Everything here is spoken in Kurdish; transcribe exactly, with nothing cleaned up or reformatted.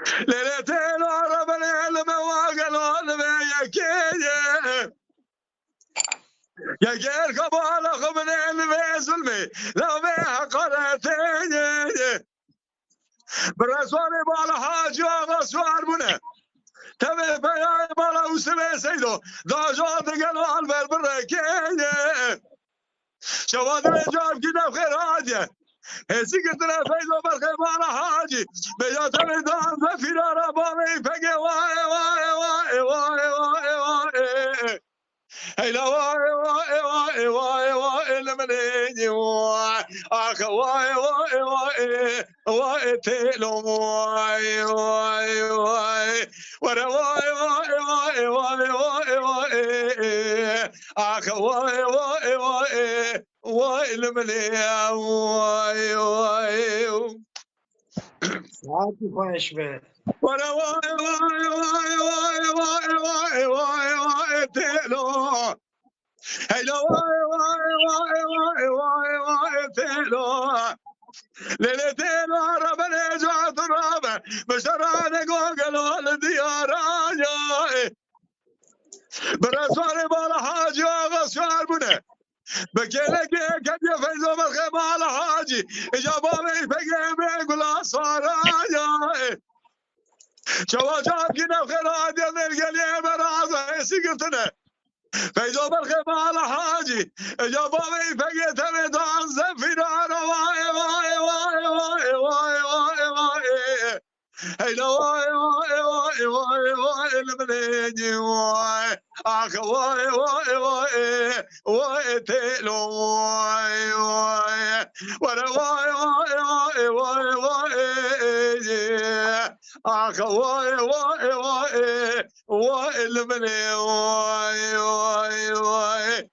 Lêlê têlo re belê li me wa gelo li vê yekê ye. Yekê erka bala xwe binê li vê zulmê, la vê heqaretê ye. Bi reswanê bala Hacî Axa Suar bûne. Tevê peyayê bala Usivê Seydo. Dajo digel alver bi rekê ye. Şewa divê cavkî nefxê radiye. Hêsî girtine Feyzo Berxê bala Hacî. Beya tevê dan zefîra ra bavê pegê wa e, wa e, wa e, wa e, wa e, wa e, wa e. Heyla wa e, wa e, wa e, wa e, wa e, li min ê wa. Ax wa e, wa e, wa e, wa e têlo wa e, wa e, wa e. Were wa e, wa e, wa e, wa e, wa e, wa e, e. Ax wa e, wa e, wa e, wa e li min ê wa e, wa e. Saetî xweş be. Were wa e, wa e, wa e, wa e, wa e, wa e, wa e, wa e têlo. Heyla wa e, wa e, wa e, wa e, wa e, wa e têlo. Lêlê têlo re belê catin rabe. Bi şerane gogelo li diyara ya e. Bi reswarê bala Hacî Axa Suar bûne. Bi kêlekê ketiye Feyzo Berxê bala Hacî. Îca bavê pegê bê gula saraya e. Çawa çavkî nefxê radiye mêrgeliyê beraza hêsî girtine. Feyzo Berxê bala Hacî. Îca bavê pegê tevê dan zefîra ra wa e, wa e, wa e, wa e, wa e, wa e, wa e, wa e. Heyla wa e, wa e, wa e, wa e, wa e, li min ê wa e. Ax wa e, wa e, wa e, wa e têlo wa e, wa e. Were wa e, wa e, wa e, wa e, wa e, wa e. Ax wa e, wa e, wa e, wa e li min ê wa e, wa e, wa e.